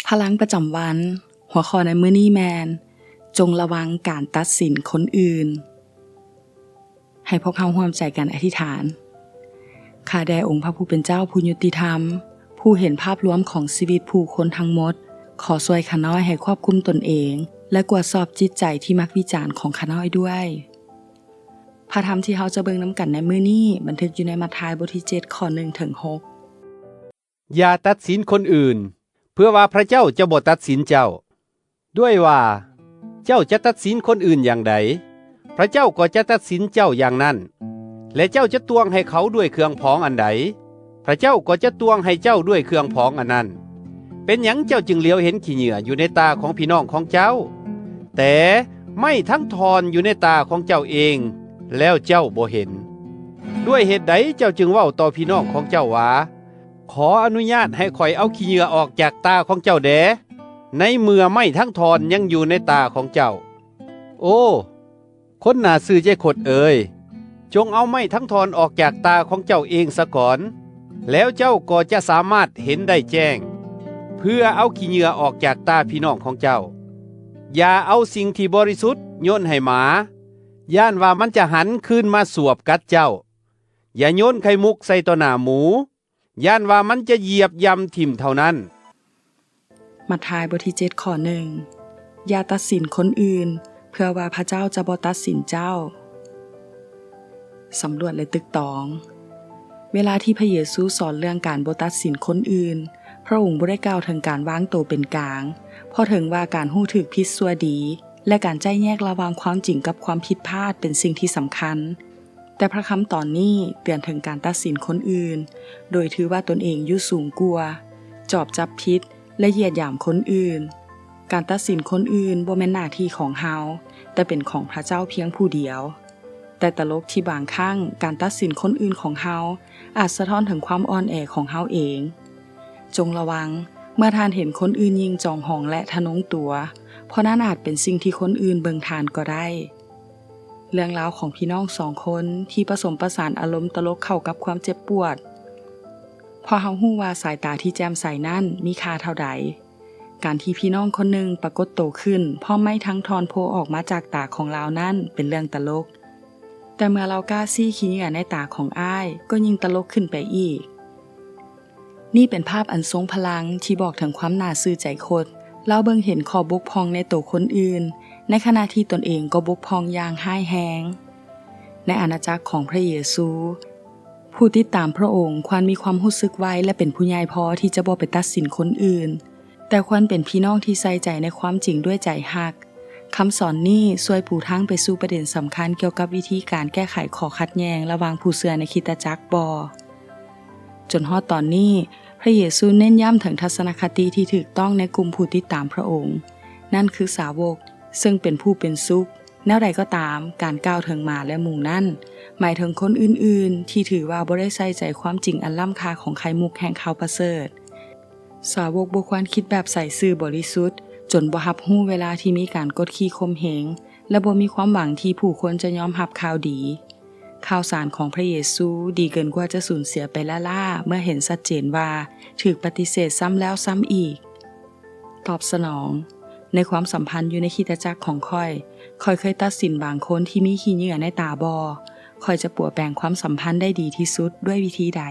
ພະລັງປະຈຳວັນ, ຫົວຂໍ້ໃນມື້ນີ້ແມ່ນ ຈົ່ງລະວັງການຕັດສິນຄົນອື່ນ. ໃຫ້ພວກເຮົາຮ່ວມໃຈກັນອະທິຖານ. ຂ້າແດ່ອົງພະຜູ້ເປັນເຈົ້າຜູ້ຍຸຕິທຳ, ຜູ້ເຫັນພາບລວມຂອງຊີວິດຜູ້ຄົນທັງໝົດ, ຂໍຊ່ວຍຂ້ານ້ອຍໃຫ້ຄວບຄຸມຕົນເອງ ແລະ ກວດສອບຈິດໃຈທີ່ມັກວິຈານຂອງຂ້ານ້ອຍດ້ວຍ. ພະທຳທີ່ເຮົາຈະເບິ່ງນຳກັນໃນມື້ນີ້ ບັນທຶກຢູ່ໃນມັດທາຍບົດທີເຈັດ ຂໍ້ໜຶ່ງເຖິງຫົກ. ຢ່າຕັດສິນຄົນອື່ນ, ເພື່ອວ່າພະເຈົ້າຈະບໍ່ຕັດສິນເຈົ້າ. ດ້ວຍວ່າເຈົ້າຈະຕັດສິນຄົນອື່ນຢ່າງໃດ, ພະເຈົ້າກໍຈະຕັດສິນເຈົ້າຢ່າງນັ້ນ, ແລະ ເຈົ້າຈະຕວງໃຫ້ເຂົາດ້ວຍເຄື່ອງພອງອັນໃດ, ພະເຈົ້າກໍຈະຕວງໃຫ້ເຈົ້າດ້ວຍເຄື່ອງພອງອັນນັ້ນ. ເປັນຫຍັງເຈົ້າຈຶ່ງຫຼຽວເຫັນຂີ້ເຫຍື້ອຢູ່ໃນຕາຂອງພີ່ນ້ອງຂອງເຈົ້າ, ແຕ່ໄມ້ທັງທ່ອນຢູ່ໃນຕາຂອງເຈົ້າເອງ ແລ້ວເຈົ້າບໍ່ເຫັນ? ດ້ວຍເຫດໃດເຈົ້າຈຶ່ງເວົ້າຕໍ່ພີ່ນ້ອງຂອງເຈົ້າວ່າ, ຂໍອະນຸຍາດໃຫ້ຂ້ອຍເອົາຂີ້ເຫຍື້ອອອກຈາກຕາຂອງເຈົ້າແດ່, ໃນເມື່ອໄມ້ທັງທ່ອນຍັງຢູ່ໃນຕາຂອງເຈົ້າ? ໂອ້ ຄົນໜ້າຊື່ໃຈຄົດເອີຍ, ຈົ່ງເອົາໄມ້ທັງທ່ອນອອກຈາກຕາຂອງເຈົ້າເອງສາກ່ອນ, ແລ້ວເຈົ້າກໍຈະສາມາດເຫັນໄດ້ແຈ້ງ, ເພື່ອເອົາຂີ້ເຫຍື້ອອອກຈາກຕາພີ່ນ້ອງຂອງເຈົ້າ. ຢ່າເອົາສິ່ງທີ່ບໍລິສຸດໂຍນໃຫ້ໝາ, ຢ້ານວ່າມັນຈະຫັນຄືນມາສວບກັດເຈົ້າ. ຢ່າໂຍນໄຂ່ມຸກໃສ່ຕໍ່ໜ້າໝູ, ຢ້ານວ່າມັນຈະຢຽບຢ່ຳຖິ້ມເທົ່ານັ້ນ. ມັດທາຍບົດທີເຈັດ ຂໍ້ໜຶ່ງ. ຢ່າຕັດສິນຄົນອື່ນ, ເພື່ອວ່າພະເຈົ້າຈະບໍ່ຕັດສິນເຈົ້າ. ສຳຫຼວດ ແລະ ຕຶກຕອງ. ເວລາທີ່ພະເຢຊູສອນເລື່ອງການບໍ່ຕັດສິນຄົນອື່ນ, ພະອົງບໍ່ໄດ້ກ່າວເຖິງການວາງໂຕເປັນກາງ, ເພາະເຖິງວ່າການຮູ້ຖືກຜິດຊົ່ວດີ ແລະ ການໄຈ້ແຍກລະຫວ່າງຄວາມຈິງກັບຄວາມຜິດພາດເປັນສິ່ງທີ່ສຳຄັນ, ແຕ່ພະຄຳຕອນນີ້ເຕືອນເຖິງການຕັດສິນຄົນອື່ນ ໂດຍຖືວ່າຕົນເອງຢູ່ສູງກວ່າ, ຈອບຈັບຜິດ ແລະ ຢຽດຫຍາມຄົນອື່ນ. ການຕັດສິນຄົນອື່ນບໍ່ແມ່ນໜ້າທີ່ຂອງເຮົາ, ແຕ່ເປັນຂອງພະເຈົ້າພຽງຜູ້ດຽວ. ແຕ່ຕະຫຼົກທີ່ບາງຄັ້ງການຕັດສິນຄົນອື່ນຂອງເຮົາອາດສະທ້ອນເຖິງຄວາມອ່ອນແອຂອງເຮົາເອງ. ຈົ່ງລະວັງເມື່ອທ່ານເຫັນຄົນອື່ນຍິ່ງຈອງຫອງ ແລະ ທະນົງຕົວ, ເພາະນັ້ນອາດເປັນສິ່ງທີ່ຄົນອື່ນເບິ່ງທ່ານກໍໄດ້. ເລື່ອງລາວຂອງພີ່ນ້ອງສອງຄົນທີ່ປະສົມປະສານອາລົມຕະຫຼົກເຂົ້າກັບຄວາມເຈັບປວດ, ເພາະເຮົາຮູ້ວ່າສາຍຕາທີ່ແຈ່ມໃສນັ້ນມີຄ່າເທົ່າໃດ. ການທີ່ພີ່ນ້ອງຄົນໜຶ່ງປາກົດໂຕຂຶ້ນ ພ້ອມໄມ້ທັງທ່ອນໂພອອກມາຈາກຕາຂອງລາວນັ້ນເປັນເລື່ອງຕະຫຼົກ, ແຕ່ເມື່ອລາວກ້າຊີ້ຂີ້ເຫຍື້ອໃນຕາຂອງອ້າຍ ກໍຍິ່ງຕະຫຼົກຂຶ້ນໄປອີກ. ນີ້ເປັນພາບອັນຊົງພະລັງທີ່ບອກເຖິງຄວາມໜ້າຊື່ໃຈຄົດ. ລາວເບິ່ງເຫັນຂໍ້ບົກຜ່ອງໃນໂຕຄົນອື່ນ, ໃນຂະນະທີ່ຕົນເອງກໍບົກຜ່ອງຢ່າງຮ້າຍແຮງ. ໃນອານາຈັກຂອງພະເຢຊູ, ຜູ້ຕິດຕາມພະອົງຄວນມີຄວາມຮູ້ສຶກໄວ ແລະ ເປັນຜູ້ໃຫຍ່ພໍທີ່ຈະບໍ່ໄປຕັດສິນຄົນອື່ນ, ແຕ່ຄວນເປັນພີ່ນ້ອງທີ່ໃສ່ໃຈໃນຄວາມຈິງດ້ວຍໃຈຮັກ. ຄຳສອນນີ້ຊ່ວຍປູທາງໄປສູ່ປະເດັນສຳຄັນກ່ຽວກັບວິທີການແກ້ໄຂຂໍ້ຂັດແຍ່ງລະຫວ່າງຜູ້ເຊື່ອໃນຄຣິສຕະຈັກບໍ່. ຈົນຮອດຕອນນີ້, ພະເຢຊູເນັ້ນຢ້ຳເຖິງທັດສະນະຄະຕິທີ່ຖືກຕ້ອງໃນກຸ່ມຜູ້ຕິດຕາມພະອົງ, ນັ້ນຄືສາວົກ, ເຊິ່ງເປັນຜູ້ເປັນສຸກ. ແນວໃດກໍຕາມ, ການກ່າວເຖິງໝາ ແລະ ໝູນັ້ນ ໝາຍເຖິງຄົນອື່ນໆທີ່ຖືວ່າບໍ່ໄດ້ໃສ່ໃຈຄວາມຈິງອັນລ້ຳຄ່າຂອງໄຂ່ມຸກແຫ່ງຂ່າວປະເສີດ. ສາວົກບໍ່ຄວນຄິດແບບໃສຊື່ບໍລິສຸດ, ຈົນບໍ່ຮັບຮູ້ເວລາທີ່ມີການກົດຂີ່ຂົ່ມເຫງ ແລະ ບໍ່ມີຄວາມຫວັງທີ່ຜູ້ຄົນຈະຍອມຮັບຂ່າວດີ. ຂ່າວສານຂອງພະເຢຊູດີເກີນກວ່າຈະສູນເສຍໄປລ້າໆ ເມື່ອເຫັນຊັດເຈນວ່າຖືກປະຕິເສດຊ້ຳແລ້ວຊ້ຳອີກ. ຕອບສະໜອງ. ໃນຄວາມສຳພັນຢູ່ໃນຄຣິສຕະຈັກຂອງຂ້ອຍ, ຂ້ອຍເຄີຍຕັດສິນບາງຄົນທີ່ມີຂີ້ເຫຍື້ອໃນຕາບໍ່? ຂ້ອຍຈະປົວແປງຄວາມສຳພັນໄດ້ດີທີ່ສຸດດ້ວຍວິທີໃດ?